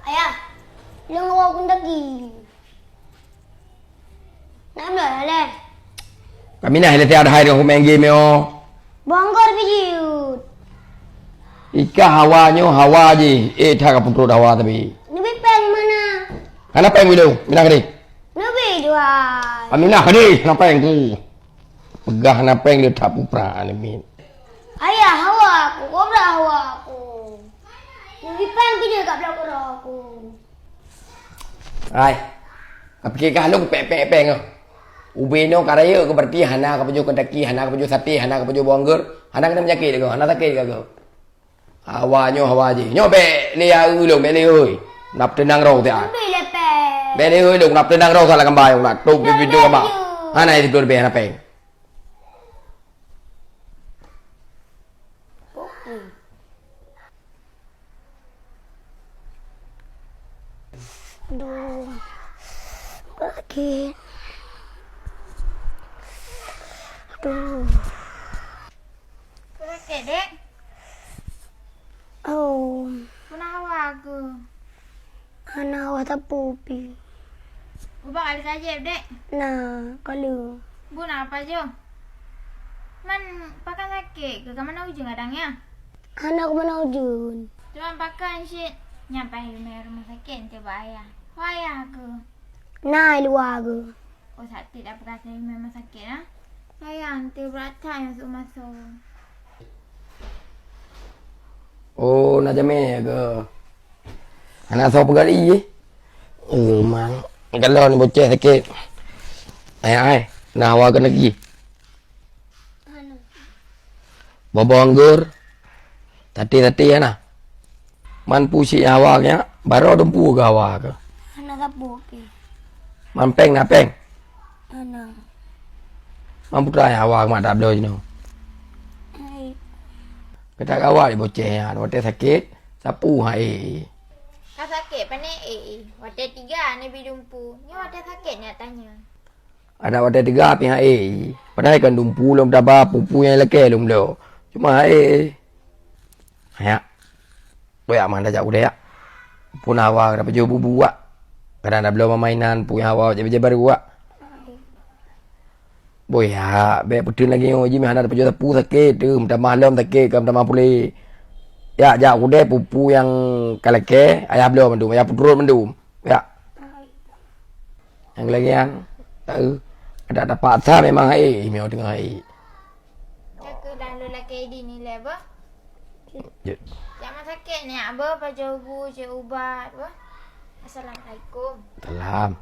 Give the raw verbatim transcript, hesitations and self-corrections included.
Ayah, lôn awak kundaki. Nak bloe lé. Kami nah lé tiada hai dong main game yo. Bongkor bijut. Ika hawa nyo hawa ji. Eh, that ka putrot hawa tapi. Nabi peng mana? Hana peng bidu, minah kadi. Nabi dua. Kami nah kadi, hana peng tu. Peugah hana peng dia tak pupra ni min. Ayah hawa aku, kobra hawa aku. Nabi peng bijut kat belakang aku. Hai. Kapike kah lôn pek-pek peng ah. Ubé nyoe ka rayeuk keuh, berarti hana kapajoh keudaki, hana kapajoh saté, hana kapajoh bawang geur, hana keuneuk meujaki lagèe, hana sakét lagèe. Hawa nyoe hawa jih. Nyoe bèk lé aeu lôn, bèk lé hôi. Nap teunang roh siat. Bèk lé hôi lôn, nap teunang roh salah gambar nyoe, nak tup di pintoe gambar. Hana itu lebih hana peng. Aduh. Sakit. Aduh. Sakit, Dek? Oh. Pernah awak aku? Hana awak sapu pi. Ubak kali kajép, Dek? Na, kali. Bu na apa jo? Man, pakan sakit ke? Ka mana ujung kadang ya? Hana ku mana ujung. Cuma pakan syit nyampai rumah, rumah sakit nanti ba ayah. Ho ayah ke? Na luwa ke? Oh, sakit dah pekat saya memang sakit ah. Sayang, nanti berat tak yang masuk masuk. Oh, nak jamé ke? Anak soe peugah lé, eh? Eh, mang. Galon boceh sakét. Ai, ai. Nah, hawa keuneuk gih. Bobo anggur. Tati-tati ya nah. Man pusi hawa nya, baro dumpu ke hawa ke. Hana sapu pi. Man peng na peng. Hana. Man putra ya hawa mak tak bloe jinoe. Hai. Kata kawa di boceh ya, watèe sakét, sapu ha eh. Ka sakét pane eh, eh. Watèe tiga ni bi dumpu. Nyoe watèe sakét ni tanya. Ada watèe tiga pi ha eh. Padahai kan dumpu lom taba pupu nyang lakèe lom bloe. Cuma ha eh. Hayak. Boyak mang tajak udép yak. Pun hawa ka pajoh bubu wak. Kadang tabloe mamainan pun hawa jak bijèh baru wak. Boyak, bèk peuteun lagèe nyoe jih meuhana pajoh sapu sakét teuh, meutamah lom sakét ka meutamah puléh. Yak jak udép pupu nyang ka lakèe, ayah bloe mandum, ayah peuturot mandum. Yak. Nyang lagèe nyan, taeu. Ada tapaksa memang hai, meunyoe teungoh hai. Cakeuh dah lôn lakèe di nilai bah. Jeuet. Jak mak sakét ni, abah pajoh bu, cek ubat bah. Assalamualaikum. Salam.